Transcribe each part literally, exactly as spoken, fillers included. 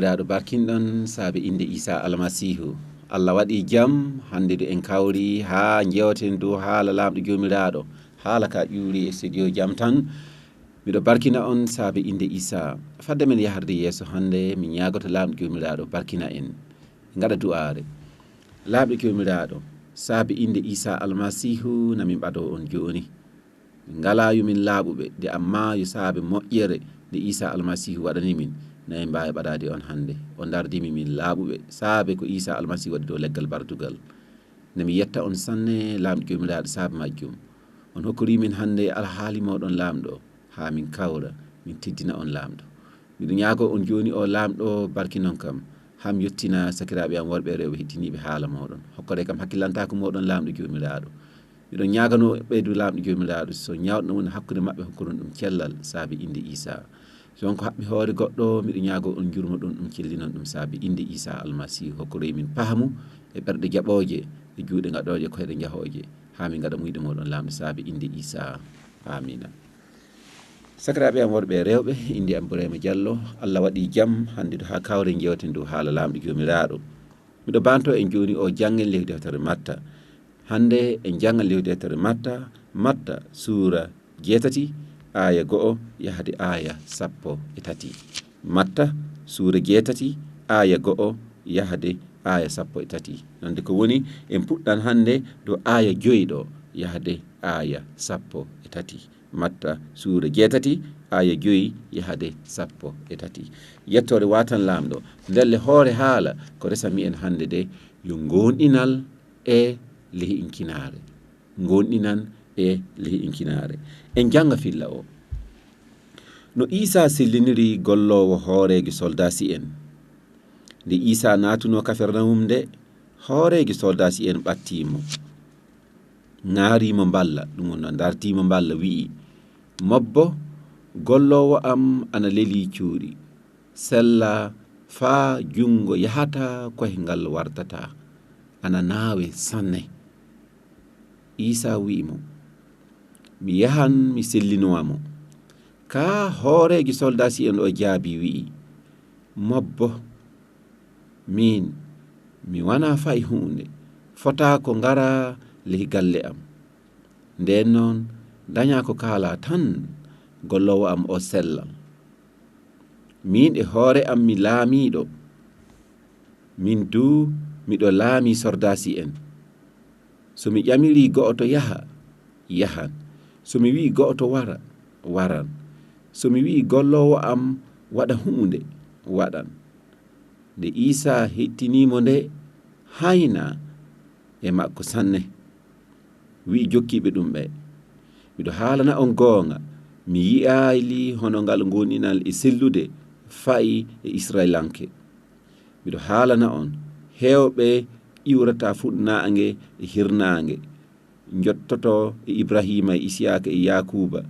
Aɗo barkinɗon saabe innde Iisaa Almasiihu. Allah waɗii jam, hannde du en kawrii haa njeewten dow haala Laamɗo Joomiraaɗo. Haala ka ƴuuri e studio jam tan. Miɗo barkina on saabe innde Iisaa. Fadde men yaharde yeeso hannde, mi ñaagoto Laamɗo Joomiraaɗo barkina en. Ngaɗa du'aare. Laamɗo Joomiraaɗo, saabe innde Iisaa Almasiihu na min ɓadoo on jooni. Min ngalaa yo min laaɓuɓe, de ammaa yo saabe moƴƴere nde Iisaa Almasiihu waɗani min, na en mbaawi ɓadaade on hannde. On ndardii min, min laaɓuɓe, saabe ko Iisaa Almasiihu waɗi dow leggal bardugal. Nde mi yetta on sanne, Laamɗo Joomiraaɗo, saabe majjum. On hokkorii min hannde alhaali mooɗon Laamɗo, haa min kawra, min teddina on Laamɗo. Miɗo ñaagoo on jooni o Laamɗo barkinon kam, haa mi yottina sakiraaɓe am worɓe e rewɓe hettiniiɓe haala mooɗon. Hokkoree kam hakkilantaaku mooɗon Laamɗo Joomiraaɗo. Miɗo ñaaganoo ɓeydu Laamɗo Joomiraaɗo, so ñaawɗo woni hakkunde maɓɓe, hokkoron ɗum cellal saabe innde Iisaa. So won ko haɓɓi hoore goɗɗo, miɗo ñaagoo on njurmo ɗum, ɗum cellinon ɗum saabe innde Iisaa Almasiihu. Hokkoroy min pahamu e ɓerɗe jaɓooje, e juuɗe ngaɗooje, koyɗe njahooje, haa min ngaɗa muyɗe mooɗon Laamɗo saabe innde Iisaa. Aamiina. Sakiraaɓe am worɓe e rewɓe, innde am Burayma Jallo. Allah waɗii jam, hannde du haa kawren njeewten dow haala Laamɗo Joomiraaɗo. Miɗo baantoo en jooni o janngen ley deftere Matta. Hannde en janngan ley deftere Matta, Matta suura jeetati, aaya go'o yahde aaya sappo e tati. Matta suura jeetati, aaya go'o yahde aaya sappo e tati. Nande ko woni, en puɗɗan hannde dow aaya joyi ɗo yahde aaya sappo e tati. Matta suura jeetati, aaya joyi yahde sappo e tati. Yettoore waatan Laamɗo. Ndelle hoore haala ko resami en hannde de, yo ngoonɗinal e lehinkinaare. Ngoonɗinan e lehinkinaare. En jannga filla o. No Iisaa selliniri golloowo hooreejo soldaasi en. Nde Iisaa naatunoo Kafernawum nde, hooreejo soldaasi en ɓattii mo. Ŋaarii mo mballa, ɗum woni no ndartii mo mballa, wi'i, "Mobbo, golloowo am ana lelii cuuɗi, sella faa junngo yahata koyngal wartata, ana naawe sanne." Iisaa wi'i mo, "Mi yahan mi sellinowa mo." Kaa hooreejo soldaasi en o jaabii, wi'i, "Mobbo, miin, mi wanaa fay huunde, fotaa ko ngaraa ley galle am. Ndeen noon, dañaa ko kaalaa tan, golloowo am o sellal. Miin e hoore am mi laamiiɗo, miin duu miɗo laamii sordaasi en. So mi ƴamirii go'oto yaha, yahan. So mi wi'i go'oto wara, waran. So mi wi'i golloowo am waɗa huunde, waɗan." Nde Iisaa hettinii mo nde, haynaa e makko sanne. Wi'i jokkiiɓe ɗum ɓe, "Miɗo haalana on goonga, mi yi'aali hono ngal ngoonɗinal e sellude fa'i e Isra'ilanke. Miɗo haalana on, heewɓe iwrata fuɗnaange e hirnaange, njottoto e Ibrahiima e Isiyaaka e Yaakuuba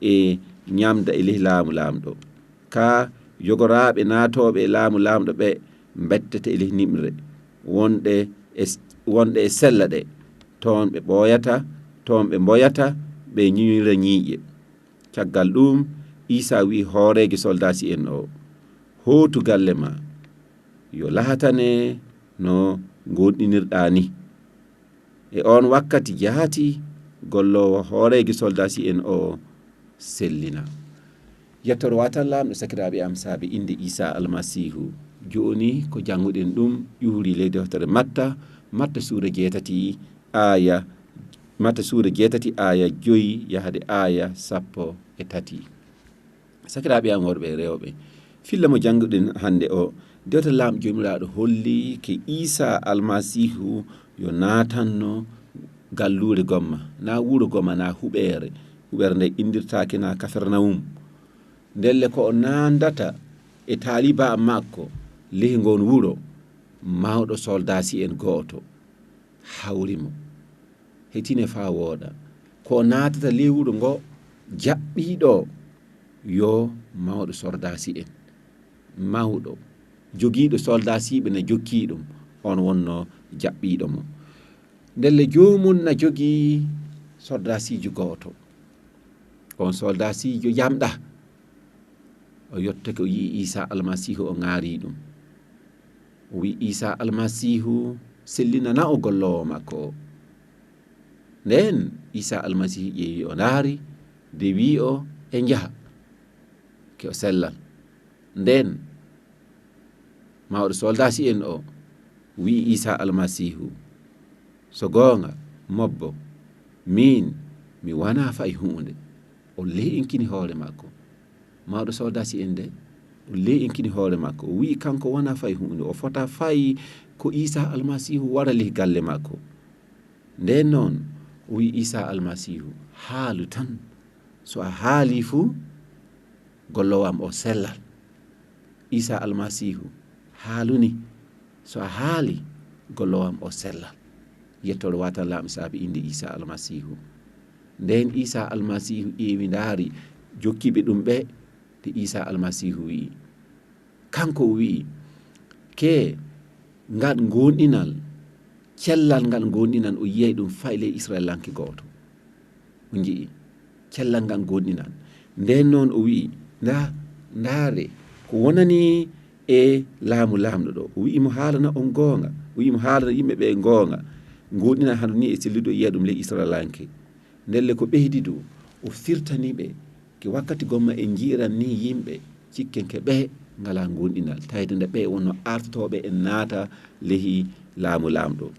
e ñamda e ley laamu Laamɗo. Kaa yogoraaɓe naatooɓe e laamu Laamɗo ɓe mbettete e ley niɓre, wonɗe e, wonɗe e sella ɗe. Toon ɓe ɓooyata, toon ɓe mboyata, ɓe ñiñira ñiiƴe." Caggal ɗuum, Iisaa wi'i hooreejo soldaasi en o, "Hootu galle maa, yo lahatane no ngoonɗinirɗaa ni." E oon wakkati jaati, golloowo hooreejo soldaasi en o sellina. Yettoore waatan Laamɗo, sakiraaɓe am, saabe innde Iisaa Almasiihu. Jooni ko jannguɗen ɗum ƴuuri ley deftere Matta, Matta suura jeetati, aaya, Matta suura jeetati, aaya joyi yahde aaya sappo e tati. Sakiraaɓe am worɓe e rewɓe, filla mo jannguɗen hannde o, dewta Laamɗo Joomiraaɗo holli ke Iisaa Almasiihu yo naatanno galluure gomma, naa wuro gomma, naa huɓeere. Huɓeere nde inndirtaake naa Kafernawum. Ndelle ko o naandata e taaliba makko ley ngoon wuro, mawɗo soldaasi en gooto hawri mo. Hetine faa wooɗa. Ko naatata ley wuro ngo jaɓɓiiɗo yo mawɗo sordaasi en. Mawɗo. Jogiiɗo sordaasiiɓe na jokkii ɗum. On wonno jaɓɓiiɗo mo. Ndelle joomum na jogii sordaasiijo gooto. On sordaasiijo yamɗa. O yottake, o yi'i Iisaa Almasiihu, o ŋaarii ɗum. O wi'i Iisaa Almasiihu sellinana o golloowo makko o. Ndeen Iisaa Almasiihu ƴeewi o, ndaari, de wi'i o, e njaha, ke o sellal. Ndeen mawɗo soldaasi'en o wi'i Iisaa Almasiihu, so goonga, mobbo, miin mi wanaa fay huunde. O lee'inkini hoore makko. Mawɗo soldaasi'en de, o lee'inkini hoore makko. O wi'i kanko wanaa fay huunde. O fota fay ko Iisaa Almasiihu wara ley galle makko. Ndeen noon, o wi'i Iisaa Almasiihu, haalu tan. So a haalii fu, golloowo am o sellal. Iisaa Almasiihu haaluni, so a haali, golloowo am o sellal. Yettoore wata Laamɗo saabi innde Iisaa Almasiihu. Ndeen Iisaa Almasiihu ƴeewi ndaari jokkiiɓe ɗum ɓe, de Iisaa Almasiihu wi'i, kanko o wi'i, ke ngal goonɗinal, cellal ngal goonɗinal, o yi'ay ɗum fay ley Isra'ilanke gooto. On nji'i? Cellal ngal goonɗinal. Ndeen noon o wi'i, ndaa, ndaare, ko wonani e laamu Laamɗo ɗo. O wi'i mo haalana on goonga. O wi'i mo haalana yimɓe ɓe goonga. Goonɗinal hano nii e sellude o yi'a ɗum ley Isra'ilanke. Ndelle ko ɓeydi du, o firtani ɓe, ke wakkati gomma en nji'iran nii yimɓe, cikkenke ɓe ngalaa goonɗinal. Tawde nde ɓe wonno artotooɓe en naata ley laamu Laamɗo.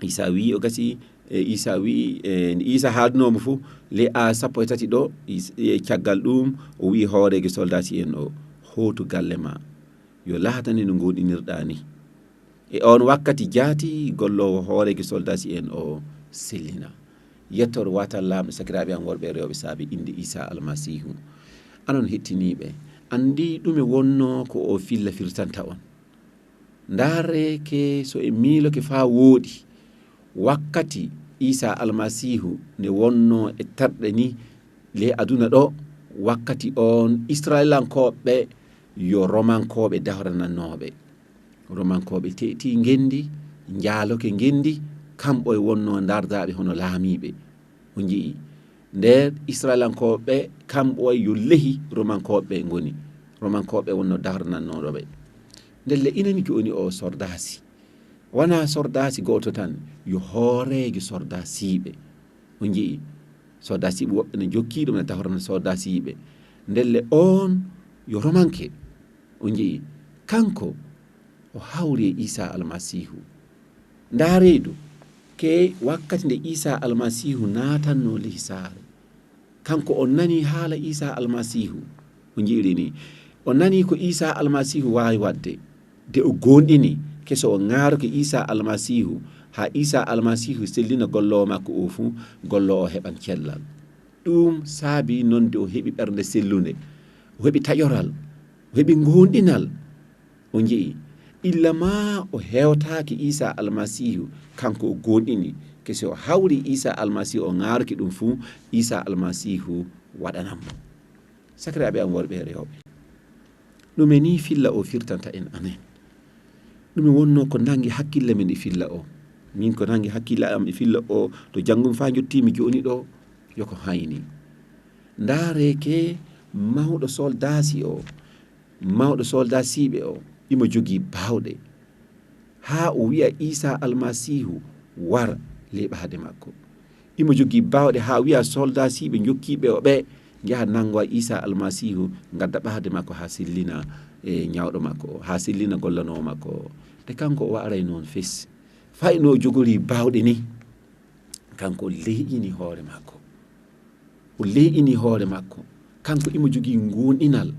Iisaa wi'i o gasi, e Iisaa wi'i, e nde Iisaa haalduno mo fu, ley aaya sappo e tati ɗo, Iis-, e caggal ɗuum, o wi'i hooreejo soldaasi'en o, hootu galle maa, yo laatane no ngoonɗinirɗaa ni. E oon wakkati jaati, golloowo hooreejo soldaasi'en o sellina. Yettoor wata Laamɗo, sakiraaɓe am worɓe e rewɓe, saabe innde Iisaa Almasiihu. Anon hettiniiɓe, anndi ɗume wonnoo ko o filla firtanta on? Ndaaree ke so en miiloke faa wooɗi, wakkati Iisaa Almasiihu nde wonnoo e terɗe ni ley aduna ɗo, wakkati oon Isra'ilankooɓe yo Romankooɓe dahranannooɓe. Romankooɓe te'etii ngenndi, njaaloke ngenndi, kamɓe e wonnoo ndardaaɓe hono laamiiɓe. On nji'i, nder Isra'ilankooɓe, kamɓe wa'i yo lehi Romankooɓe ngoni. Romankooɓe wonno dahranannooɓe. Ndelle inani jooni o sordaasi. Wanaa sordaasi gooto tan, yo hooreejo sordaasiiɓe. On nji'i, sordaasiiɓe woɓɓe ne jokkii ɗum ne dahorana sordaasiiɓe. Ndelle oon yo Romanke. On nji'i, kanko o hawri e Iisaa Almasiihu. Ndaaree du, ke wakkati nde Iisaa Almasiihu naatannoo ley saare, kanko o nanii haala Iisaa Almasiihu. O nji'iri ni, o nanii ko Iisaa Almasiihu waawi waɗde, de o goonɗini, ke so o ŋaaroke Iisaa Almasiihu, haa Iisaa Almasiihu sellina golloowo makko o fu, golloowo o heɓan cellal. Ɗum saabii noon de o heɓi ɓernde sellunde, o heɓi taƴoral, o heɓi goonɗinal. On nji'i, illa maa o hewtaaki Iisaa Almasiihu, kanko o goonɗini, ke so o hawri Iisaa Almasiihu, o ŋaaroki ɗum fuu, Iisaa Almasiihu waɗanan mo. Sakiraaɓe am worɓe e rewɓe, ɗume nii filla o firtanta en amen? Ɗume wonnoo ko nanngi hakkille men e filla o? Min ko nanngi hakkille am e filla o, to janngumi faa njottiimi jooni ɗo, yo ko hayni. Ndaaree ke mawɗo soldaasi o, mawɗo soldaasiiɓe o, imo jogii baawɗe, haa o wi'a Iisaa Almasiihu wara ley ɓahde makko. Imo jogii baawɗe haa wi'a soldaasiiɓe njokkiiɓe o ɓe njaha nanngowa Iisaa Almasiihu, ngadda ɓahde makko haa sellina e ñawɗo makko o, haa sellina gollanoowo makko o. De kanko o wa'aray noon fes. Fay no o jogorii baawɗe ni, kanko o leyƴini hoore makko. O leyƴini hoore makko. Kanko imo jogii ngoonɗinal.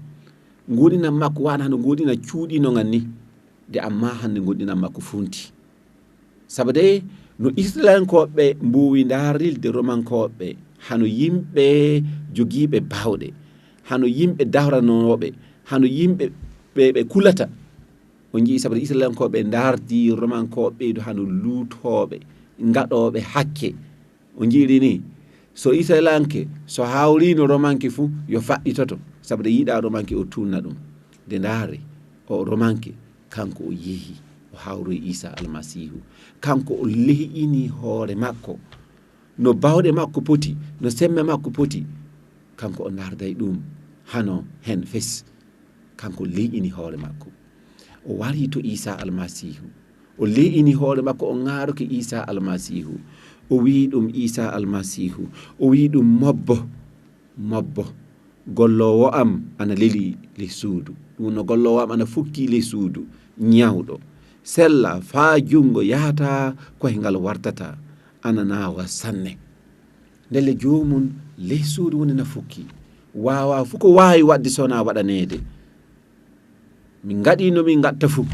Ngoonɗinal makko waɗa hano ngoonɗinal cuuɗiino ngal ni. De amma hannde ngoonɗinal makko funti. Sabu de no Isra'ilankooɓe mboowi ndaarilde Romankooɓe hano yimɓe jogiiɓe baawɗe, hano yimɓe dahranooɓe, hano yimɓe ɓe ɓe kulata. On nji'i, sabu de Isra'ilankooɓe ndaardii Romankooɓe ɓeydo hano luutooɓe, ngaɗooɓe hakke. On nji'iri ni, so Isra'ilanke, so hawriino Romanke fu, yo faɗɗitoto, sabu de yiɗaa Romanke o tunna ɗum. De ndaare, o Romanke, kanko o yehi, o hawroyi Iisaa Almasiihu. Kanko o leyƴini hoore makko. No baawɗe makko poti, no semme makko poti, kanko o ndaarday ɗum hano hen fes. Kanko leyƴini hoore makko. O wari to Iisaa Almasiihu. O ley'ini hoore makko, o ŋaaroke Iisaa Almasiihu. O wi'i ɗum, Iisaa Almasiihu. O wi'i ɗum, "Mobbo, mobbo, golloowo am ana leli ley suudu." Ɗum no golloowo am ana fukkii ley suudu, nyawɗo. Sella faa junngo yahata koyngal wartata, ana naawa sanne. Ndelle joomum ley suudu woni na fukkii. Waawaa fuu ko waawi waɗde so wonaa waɗaneede. Min ngaɗii no min ngaɗta fuu.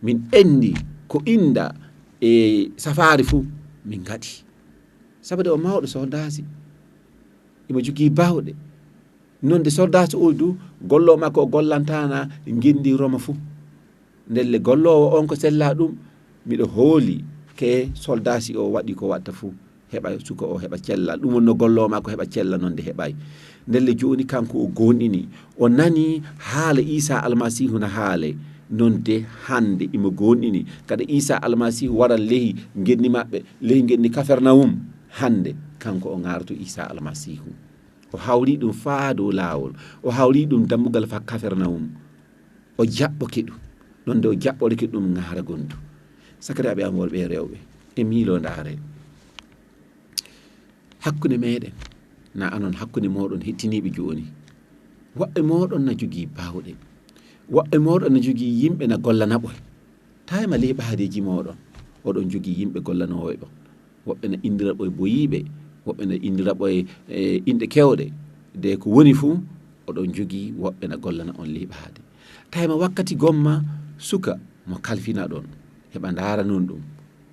Min enndi ko innda e safaari fuu, min ngaɗii. Sabu de o mawɗo soldaasi, imo jogii baawɗe. Non de soldaasi o du, golloowo makko o gollantaana ngenndi Roma fuu. Ndelle golloowo on ko sella ɗum, miɗo hooli ke soldaasi o waɗi ko waɗta fuu, heɓa suka o heɓa cellal. Ɗum woni no golloowo makko heɓa cellal, non de heɓay. Ndelle jooni kanko o goonɗini. O nani haala Iisaa Almasiihu na haale. Non de hannde imo goonɗini. Kadi Iisaa Almasiihu waran lehi ngenndi maɓɓe, lehi ngenndi Kafernawum. Hannde kanko o ŋaaroto Iisaa Almasiihu. O hawri ɗum faa dow laawol. O hawri ɗum dammugal faa Kafernawum. O jaɓɓoke ɗum. Non de o jaɓɓorike ɗum ŋaara gondu. Sakiraaɓe am worɓe e rewɓe, e miiloo ndaare. Hakkunde meeɗen, na anon hakkunde mooɗon hettiniiɓe jooni. Woɓɓe mooɗon na jogii baawɗe. Woɓɓe mooɗon na jogii yimɓe na gollana ɓoy. Taayma ley ɓaadeeji mooɗon, oɗon jogii yimɓe gollanooɓe on. Woɓɓe na inndira ɓoy boyiiɓe, woɓɓe na inndira ɓoy, e, inɗe keewɗe. De ko woni fuu, oɗon jogii woɓɓe na gollana on ley ɓaade. Taayma wakkati gomma suka mo kalfinaɗon, heɓa ndaara non ɗum.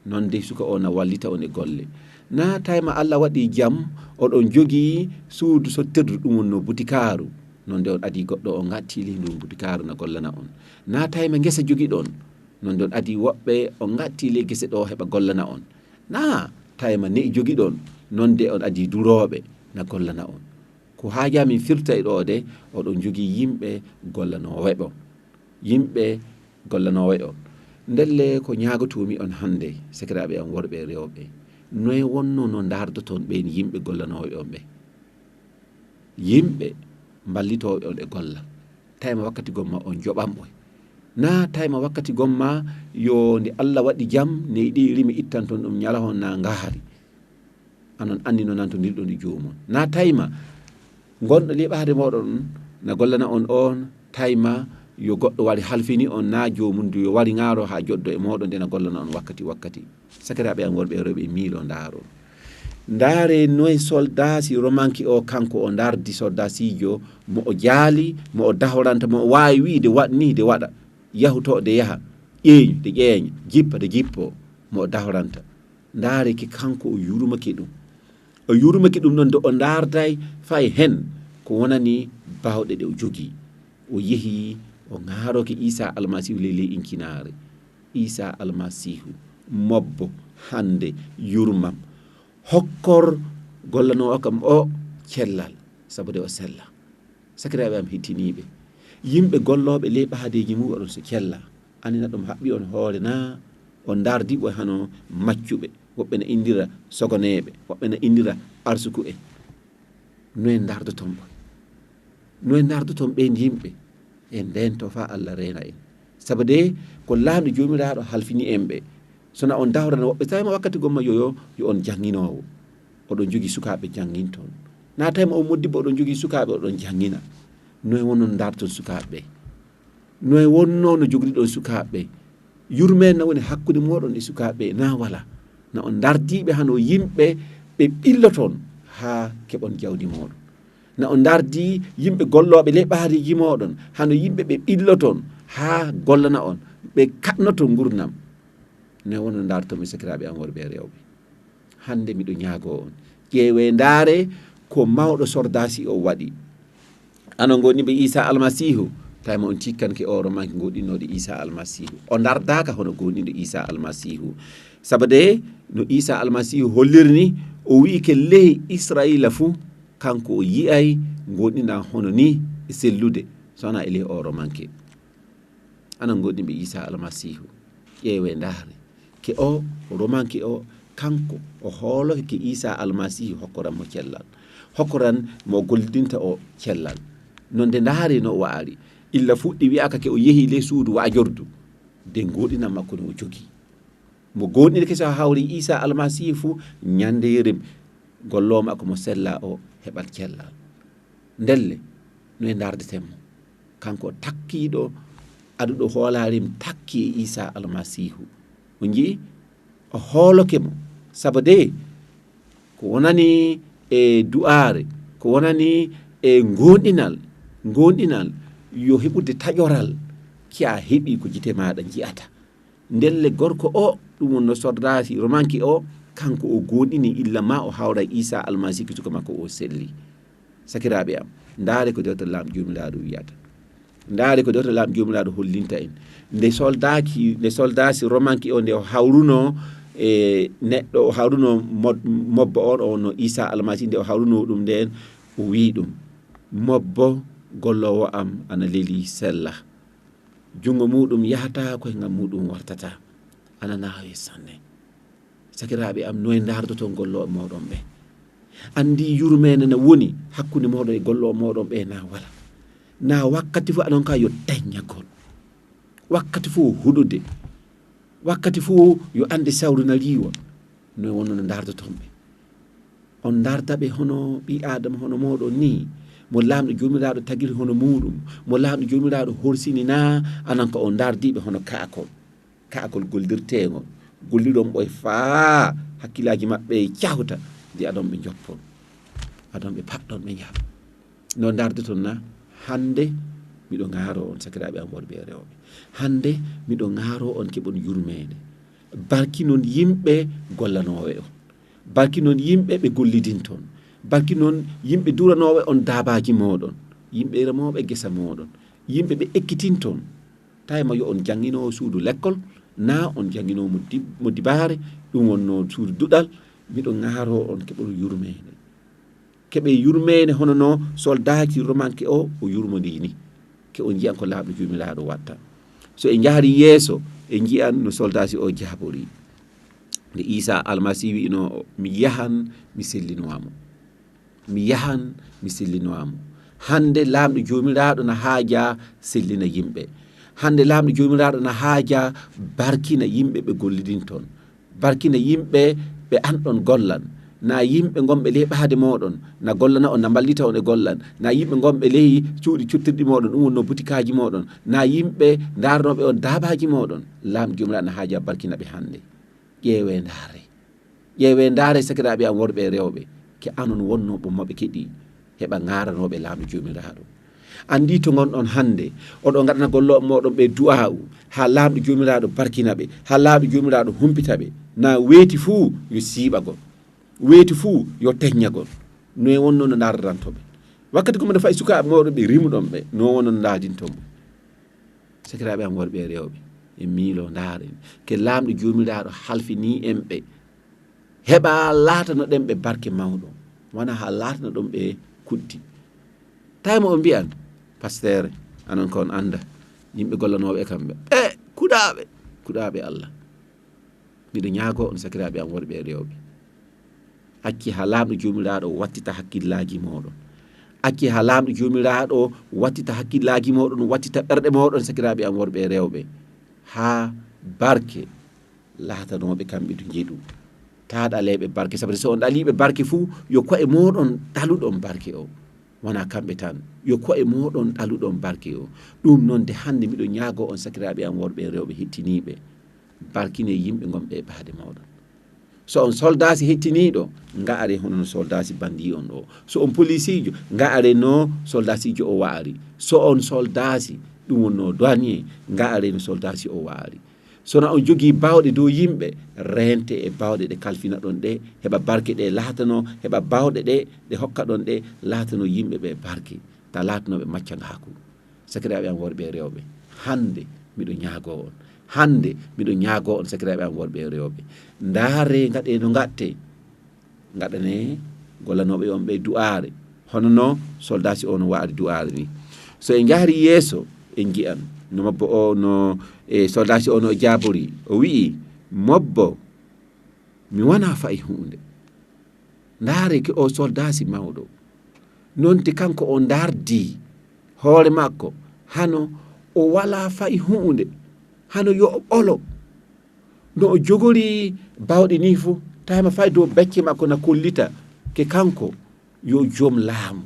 Non de suka o na wallita on e golle. Na taayma Alla waɗi jam, oɗon jogii suudu sottirdu, ɗum wonno butikaaru. Non de on adii goɗɗo o ŋatti ley ndun butikaaru na gollana on. Na taayma ngesa jogiɗon, non de on adii woɓɓe o ŋatti ley gese ɗo heɓa gollana on. Na taayma ne'i jogiɗon, non de on adii durooɓe na gollana on. Ko haajaa min firta e ɗo de, oɗon jogii yimɓe gollanooɓe on. Yimɓe gollanooɓe on. Ndelle ko ñaagotoomi on hannde, sakiraaɓe am worɓe e rewɓe, noye wonno no ndaardoton ɓeen yimɓe gollanooɓe on ɓe? Yimɓe mballitooɓe on e golla. Taayma wakkati gomma on joɓan ɓoy. Na taayma wakkati gomma yo nde Alla waɗi jam, neyɗi rimi ittanton ɗum ñalahon na ngahari. Anon anndi no nantondirɗon e joomum. Na taayma gonɗo ley ɓaade mooɗon na gollana on on, taayma yo goɗɗo wari halfini on na joomum du yo wari ŋaaro haa joddo e mooɗon de na gollana on wakkati wakkati. Sakiraaɓe am worɓe e rewɓe, miiloo ndaaron. Ndaare noye soldaasi Romanke o, kanko o ndardi soldaasiijo mo o jaali, mo o dahoranta, mo o waawi wi'ude waɗ ni de waɗa. Yahu to de yaha. Ƴeeñu de ƴeeña. Jippa de jippo. Mo o dahoranta. Ndaare ke kanko o yurmake ɗum. O yurmake ɗum non de o ndaarday fay hen ko wonani baawɗe ɗe o jogii. O yehi, o ŋaaroke Iisaa Almasiihu ley, ley inkinaare. Iisaa Almasiihu, mobbo, hannde, yurmam. Hokkor gollanoowo kam o cellal, sabu de o sella. Sakiraaɓe am hettiniiɓe, yimɓe gollooɓe ley ɓaadeeji mum oɗon so cella, anina ɗum haɓɓi on hoore na on ndaardii ɓoy hano maccuɓe, woɓɓe na inndira sogoneeɓe, woɓɓe na inndira arsuku'en. Noye ndaardoton ɓoy? Noye ndaardoton ɓeen yimɓe? En ndeento faa Alla reena en. Sabu de ko Laamɗo Joomiraaɗo halfini en ɓe. So na on dahorana woɓɓe, taayma wakkati gomma yo, yo, yo on jannginoowo. Oɗon jogii sukaaɓe jannginton. Na taayma on moodibbo oɗon jogii sukaaɓe oɗon janngina. Noye wonno ndaarton sukaaɓe ɓe? Noye wonno no jogoriɗon sukaaɓe ɓe? Yurmeende na woni hakkunde mooɗon e sukaaɓe ɓe, na wala? Na on ndaardiiɓe hano yimɓe ɓe ɓilloton haa keɓon jawdi mooɗon. Na on ndaardii yimɓe gollooɓe ley ɓaadeeji mooɗon, hano yimɓe ɓe ɓilloton haa gollana on, ɓe kaɗnoton ngurnam. Noye wonno ndaarton mi sakiraaɓe am worɓe e rewɓe? Hannde miɗo ñaagoo on. Ƴeewee ndaaree ko mawɗo sordaasi o waɗi. Anon goonɗinɓe Iisaa Almasiihu, taayma on cikkanke o Romanke goonɗinooɗo Iisaa Almasiihu. O ndardaaka hono goonɗinɗo Iisaa Almasiihu. Sabu de no Iisaa Almasiihu holliri ni, o wi'ike ley Israa'iila fuu, kanko o yi'ay goonɗinɗo hono ni e sellude, so wonaa e ley o Romanke. Anon goonɗinɓe Iisaa Almasiihu, ƴeewee ndaaree. Ke o Romanke o, kanko o hooloke ke Iisaa Almasiihu hokkoran mo cellal. Hokkoran mo o gollidinta o cellal. Non de ndaaree no o wa'ari. Illa fuɗɗi wi'aka ke o yehi ley suudu wa'ajordu. de gooɗinal makko no o jogii. Mo gooɗinirke so hawri Iisaa Almasiihu, ñande yerim golloowo makko mo sellaa o heɓat cellal. Ndelle, no e ndaardeten mo. Kanko takkiiɗo, aduɗo hoolaare mum takki e Iisaa Almasiihu. On nji'i? O hooloke mo. Sabu de, ko wonani e du'aare, ko wonani e goonɗinal, goonɗinal yo heɓude taƴoral, ki a heɓi ko gite maaɗa nji'ata. Ndelle gorko o, ɗum wonno sordaasi romanke o, kanko o goonɗini illa ma o hawra Iisaa Almasiihu suka makko o selli. Sakiraaɓe am, ndaare ko dewte Laamɗo Joomiraaɗo wiyata. Ndaare ko dewte Laamɗo Joomiraaɗo hollinta en. Nde soldaaki, nde soldaasi romanke o, nde o hawruno e neɗɗo, o hawruno mod-, mobbo on, o wonno Iisaa Almasiihu, nde o hawruno ɗum nden, o wi'i ɗum, "Mobbo, golloowo am ana leli sella. Junngo muuɗum yahata, koyngal muuɗum wartata. Ana naawi sanne." Sakiraaɓe am, noye ndaardoton gollooɓe mooɗon ɓe? Anndi yurmeende na woni hakkunde mooɗon e gollooɓe mooɗon ɓe na wala? Na wakkati fof aɗon ka yo teññagol. Wakkati fof huɗude. Wakkati fof yo annde sawru na riiwa. Noye wonno no ndaardoton ɓe? On ndaarda ɓe hono ɓii Aadama, hono mooɗon nii, mo Laamɗo Joomiraaɗo tagiri hono muuɗum, mo Laamɗo Joomiraaɗo horsini na, anan ko on ndaardii ɓe hono kaakol? Kaakol gollirteengol, golliron ɓoy faa hakkillaaji maɓɓe cahta, de adon ɓe njoppon, adon ɓe paɗɗon ɓe njaha. No ndaardoton na, hannde miɗo ŋaaroo on, sakiraaɓe am worɓe e rewɓe. Hannde miɗo ŋaaroo on keɓon yurmeende. Barkinon yimɓe gollanooɓe on. Barkinon yimɓe ɓe gollidinton. Barkinon yimɓe duranooɓe on daabaaji mooɗon. Yimɓe remooɓe gesa mooɗon. Yimɓe ɓe ekkitinton. Tawi ma yo on jannginoowo suudu lekkol, naa on jannginoowo mo dib-, mo dibaare, ɗum wonnoo suudu duɗal, miɗo ŋaaroo on keɓon yurmeende. Keɓee yurmeende hono no soldaaki romanke o, o yurmondii ni. Ke on njiyan ko Laamɗo Joomiraaɗo watta. So en njahri yeeso, en njiyan no soldaasi o jaaborii. Nde Iisaa Almasiihu wi'inoo, "Mi yahan, mi sellinowa mo." Mi yahan, mi sellinowa mo. Hannde Laamɗo Joomiraaɗo na haaja sellina yimɓe. Hannde Laamɗo Joomiraaɗo na haaja barkina yimɓe ɓe gollidinton. Barkina yimɓe ɓe an ɗon gollan. Na yimɓe ngonɓe ley ɓaade mooɗon, na gollana on, na mballita on e gollal. Na yimɓe ngonɓe ley cuuɗi cottirɗi mooɗon, ɗum wonnoo butikaaji mooɗon. Na yimɓe ndaarnooɓe on daabaaji mooɗon. Laamɗo Joomiraaɗo na haaja barkina ɓe hannde. Ƴeewee ndaaree. Ƴeewee ndaaree sakiraaɓe am worɓe e rewɓe, ke anon wonnoo ɓe moɓe keɗii, heɓa ŋaaranooɓe Laamɗo Joomiraaɗo. Anndii to ngonɗon hannde, oɗon ngaɗana gollooɓe mooɗon ɓe du'aa'u, haa Laamɗo Joomiraaɗo barkina ɓe, haa Laamɗo Joomiraaɗo humpita ɓe. Na weeti fuu yo siiɓagol, weeti fuu yo teññagol. Noye wonnoo no ndaardanton ɓe? Wakkati goo mbeɗa fa'i sukaaɓe mooɗon ɓe rimuɗon ɓe, no wonnoo no ndaardinton ɓe? Sakiraaɓe am worɓe e rewɓe, en miiloo ndaaren ke Laamɗo Joomiraaɗo halfinii en ɓe, heɓa laatanoɗen ɓe barke mawɗo, wona haa laatanoɗon ɓe kuddi. Tawi mo on mbi'an, "Pasteere, anon ko on annda, yimɓe gollanooɓe e kamɓe, ɓe kuɗaaɓe, kuɗaaɓe Allah." Miɗo ñaagoo on, sakiraaɓe am worɓe e rewɓe, acce haa Laamɗo Joomiraaɗo wattita hakkillaaji mooɗon. Acce haa Laamɗo Joomiraaɗo wattita hakkillaaji mooɗon, wattita ɓerɗe mooɗon, sakiraaɓe am worɓe e rewɓe, haa barke laatanooɓe kamɓe du njeɗu. Taa ɗaleeɓe barke, sabu so on ɗaliiɓe barke fuu, yo ko'e mooɗon ɗaluɗon barke o. Wonaa kamɓe tan, yo ko'e mooɗon ɗaluɗon barke o. Ɗum noon de hannde miɗo ñaagoo on, sakiraaɓe am worɓe e rewɓe hettiniiɓe, barkinee yimɓe ngonɓe e ɓaade mooɗon. So on soldaasi hettiniiɗo, nga'aree hono no soldaasi banndii on ɗo. So on polisiijo, nga'aree no soldaasiijo o wa'ari. So on soldaasi, ɗum wonnoo douanier, nga'aree no soldaasi o wa'ari. So na on jogii baawɗe dow yimɓe, reentee e baawɗe ɗe kalfinaɗon ɗe, heɓa barke ɗe laatanoo, heɓa baawɗe ɗe ɗe hokkaɗon ɗe laatanoo yimɓe ɓe barke, taa laatanoo ɓe maccangaaku. Sakiraaɓe am worɓe e rewɓe, hannde miɗo ñaagoo on. Hannde miɗo ñaagoo on, sakiraaɓe am worɓe e rewɓe. Ndaaree, ngaɗee no ngaɗtee. Ngaɗanee gollanooɓe on ɓe du'aare. Hono no soldaasi o no wa'ari du'aare ni. So en njahri yeeso, en nji'an no mobbo o no, e soldaasi o no jaaborii. O wi'i, "Mobbo, mi wanaa fa'i huunde." Ndaaree ke o soldaasi mawɗo. Noon de kanko o ndaardii hoore makko, hano o walaa fa'i huunde. hano yo o ɓolo. No o jogori bawɗe ni fuu, tawama fay dow becce makko na kollita ke kanko yo joom laamu,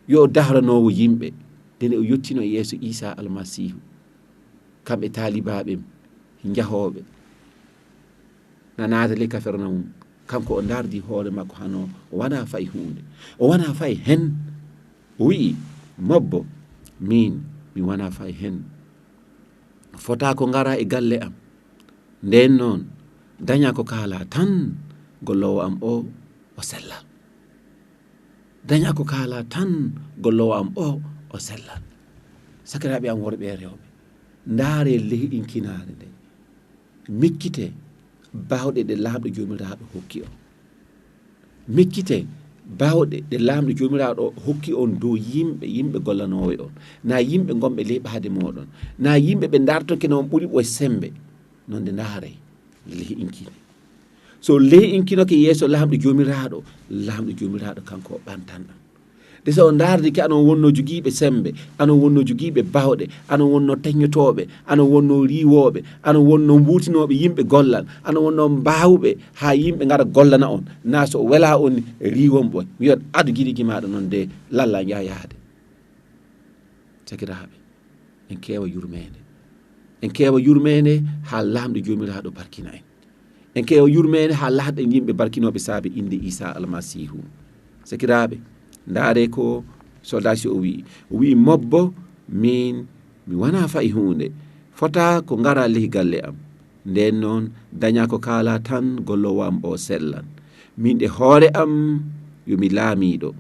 yo o dahranoowo yimɓe. Ndene o yottino e yeeso Iisaa Almasiihu, kamɓe taalibaaɓe njahooɓe na naata ley Kafarnawum, kanko o ndaardi hoore makko hano o wanaa fay huunde, o wanaa fay hen. O wi'i, "Mobbo, miin mi wanaa fay hen. Fotaa ko ngaraa e galle am. Ndeen noon, dañaa ko kaalaa tan, golloowo am o, o sellal. Dañaa ko kaalaa tan, golloowo am o, o sellal." Sakiraaɓe am worɓe e rewɓe, ndaaree lehinkinaare nde. Miccitee baawɗe ɗe Laamɗo Joomiraaɗo hokki on. Miccitee baawɗe ɗe Laamɗo Joomiraaɗo hokki on dow yimɓe, yimɓe gollanooɓe on, naa yimɓe ngonɓe ley ɓaade mooɗon, naa yimɓe ɓe ndartoke no on ɓuri ɓe semmbe. Noon nde ndaaree, lehinkine. So lehinkinoke yeeso Laamɗo Joomiraaɗo, Laamɗo Joomiraaɗo kanko o ɓantan ɗam. De so o ndaardike, anon wonnoo jogiiɓe semmbe, anon wonnoo jogiiɓe baawɗe, anon wonnoo teŋñotooɓe, anon wonnoo riiwooɓe, anon wonnoo mbuutinooɓe yimɓe gollal, anon wonnoo mbaawɓe haa yimɓe ngara gollana on, naa so o welaa on ni, riiwon ɓe. Mi wiyat, "Adu gidigi maaɗa noon de, lalla njaha yaade." Sakiraaɓe, en keewa yurmeende. En keewa yurmeende haa Laamɗo Joomiraaɗo barkina en. En keewa yurmeende haa laatoɗen yimɓe barkinooɓe saabe innde Iisaa Almasiihu. Sakiraaɓe, ndaaree ko soldaasi o wi'i. O wi'i, "Mobbo, miin mi wanaa fay huunde. Fotaa ko ngaraa ley galle am. Ndeen noon, dañaa ko kaalaa tan, golloowo am o sellan. Miin e hoore am, yo mi laamiiɗo.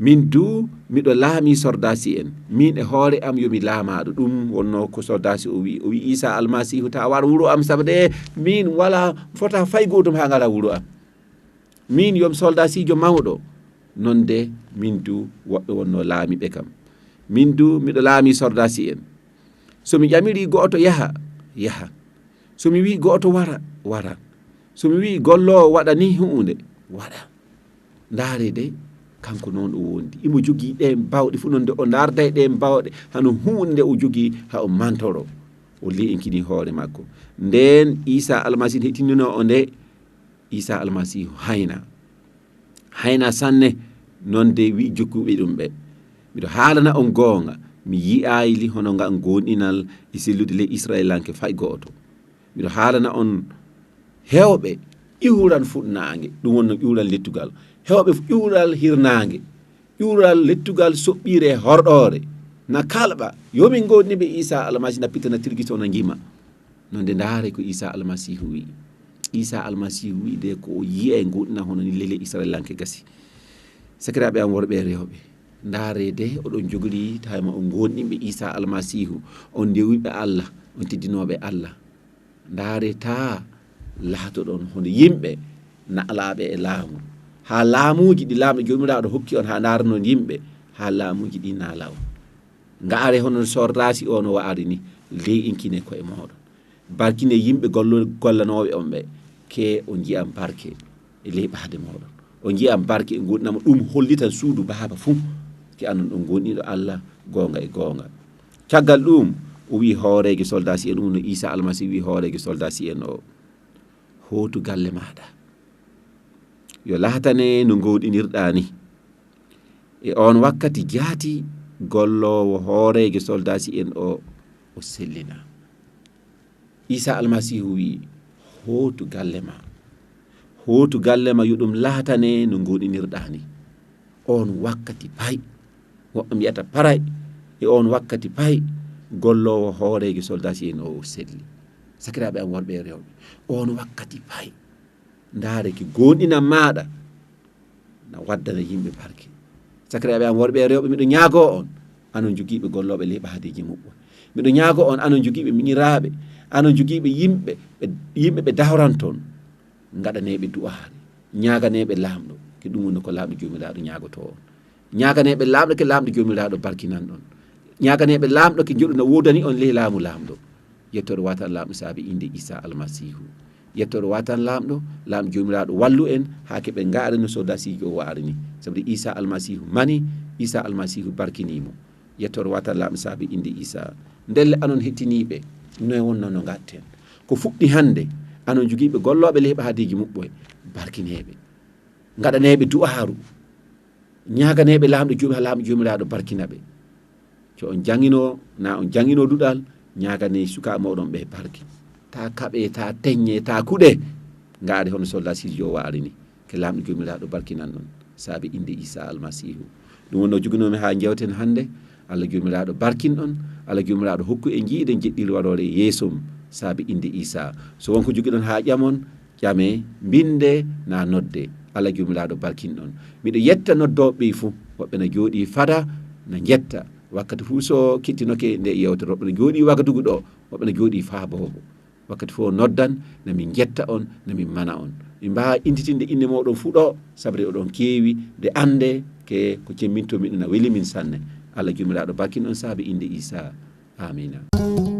Min du, miɗo laamii sordaasi en. Miin e hoore am, yo mi laamaaɗo." Ɗum wonnoo ko sordaasi o wi'i. O wi'i, "Iisaa Almasiihu, taa war wuro am, sabu de miin walaa, fotaa fay gootum haa ngaraa wuro am. Miin yo mi soldaasiijo mawɗo. Noon de, min du, woɓɓe wonnoo laamiiɓe kam. Min du, miɗo laamii sordaasi en. So mi ƴamirii go'oto yaha, yaha. So mi wi'i go'oto wara, wara. So mi wi'i golloowo waɗa ni huunde, waɗa." Ndaaree de, kanko noon o wondi. Imo jogii ɗeen baawɗe fuu, noon nde o ndaarday ɗeen baawɗe, hano huunde nde o jogii haa o mantoro. O le'inkini hoore makko. Ndeen Iisaa Almasiihu heɗitinoo o nde, Iisaa Almasiihu hayna. Hayna sanne, noon de wi'i jokkuɓe ɗum ɓe, "Miɗo haalana on goonga, mi yi'aali hono ngan goonɗinal e sellude ley Isra'ilanke fay go'oto. Miɗo haalana on, heewɓe ƴuuran fuɗnaange, ɗum wonnoo ƴuuran lettugal. Heewɓe ƴuuran hirnaange, ƴuuran lettugal soɓɓiire e horɗoore. Na kalɓa, yo min ngoonɗinɓe Iisaa Almasiihu na pitana tirgitoo na ngima." Noon de ndaaree ko Iisaa Almasiihu wi'i. Iisaa Almasiihu wi'i de ko o yi'ay goonɗinal hono ni ley Isra'ilanke gasi. Sakiraaɓe am worɓe e rewɓe, ndaaree de oɗon jogori tawi ma on goonɗinɓe Iisaa Almasiihu, on ndewiɓe Allah, on teddinooɓe Allah. Ndaaree taa laatoɗon hono yimɓe naalaaɓe e laamu. Haa laamuuji ɗi Laamɗo Joomiraaɗo hokki on, haa ndaaranon yimɓe, haa laamuuji ɗi naala on. Ngaaree hono sordaasi o no wa'ari ni, le'inkine ko'e mooɗon. Barkine yimɓe gollo-, gollanooɓe on ɓe, ke on nji'an barke e ley ɓaade mooɗon. On nji'an barke e ngoonɗinal mo, ɗum hollitan suudu Baaba fuu, ke anon ɗon goonɗinɗo Allah goonga e goonga. Caggal ɗum, o wi'i hooreejo soldaasi en, ɗum no Iisaa Almasiihu wi'i hooreejo soldaasi en o, "Hootu galle maaɗa. Yo laatane no ngoonɗinirɗaa ni." E oon wakkati jaati golloowo hooreejo soldaasi en o, o sellina. Iisaa Almasiihu wi'i, "Hootu galle ma. Hootu galle ma, yo ɗum laatane no ngoonɗinirɗaa ni." Oon wakkati pay, woɓɓe mbi'ata paray, e oon wakkati pay golloowo hooreejo soldaasi en o, o selli. Sakiraaɓe am worɓe e rewɓe, oon wakkati pay, ndaaree ki goonɗinal maaɗa na waddana yimɓe barke. Sakiraaɓe am worɓe e rewɓe, miɗo ñaagoo on, anon jogiiɓe gollooɓe ley ɓaadeeji muɓɓen. Miɗo ñaagoo on, anon jogiiɓe miñiraaɓe, anon jogiiɓe yimɓe, ɓe, yimɓe ɓe dahranton, ngaɗaneeɓe du'aare, ñaaganeeɓe Laamɗo, ke ɗum woni ko Laamɗo Joomiraaɗo ñaagotoo on. Ñaaganeeɓe Laamɗo, ke Laamɗo Joomiraaɗo barkinan on. Ñaaganeeɓe Laamɗo, ke njoɗu na woodani on ley laamu Laamɗo. Yettoore watan Laamɗo saabe innde Iisaa Almasiihu. Yettoore watan Laamɗo, Laamɗo Joomiraaɗo wallu en haa ke ɓe ngaari no soodasiijo o waari ni. Sabu Iisaa Almasiihu mani, Iisaa Almasiihu barkinii mo. Yettoor wata Laamɗo saabi innde Iisaa. Ndelle anon hettiniiɓe, noye wonno no ngaɗten? Ko fuɗɗi hannde, anon jogiiɓe gollooɓe leyɓe haadeeji muɓɓoye, barkineeɓe. Ngaɗaneeɓe du'aaru. Ñaaganeeɓe Laamɗo Joomi-, Laamɗo Joomiraaɗo barkina ɓe. So on jannginoo, na on jannginoo duɗal, ñaaganee sukaaɓe mooɗon ɓe barke. Taa kaɓee, taa teññee, taa kuɗee. Ngaɗee hono soldat Sirjo waari ni. Ke Laamɗo Joomiraaɗo barkinan on. Saabe innde Iisaa Almasiihu. Ɗum wonno joginoomi haa njeewten hannde. Allah Joomiraaɗo barkin on. Allah Joomiraaɗo hokku en jiiɗe njeɗɗir waroore yeeso mum. Saabe innde Iisaa. So won ko jogiɗon haa ƴamon, ƴamee, mbinndee, na noddee. Allah Joomiraaɗo barkin on. Miɗo yetta noddooɓe ɓee fuu. Woɓɓe na jooɗii fada, na njetta. Wakkati fuu so kettinoke nde yeewtere, woɓɓe na jooɗii Wagadugu ɗo, woɓɓe na jooɗii Faaboobo. Wakkati fof noddan, na min njetta on, na min mana on. Min mbaawa intitinde innde mooɗon fuu ɗo, sabri oɗon keewi, de annde ke ko cemminto min na weli min sanne. Allah Joomiraaɗo barkin on saabe innde Iisaa. Aamiina.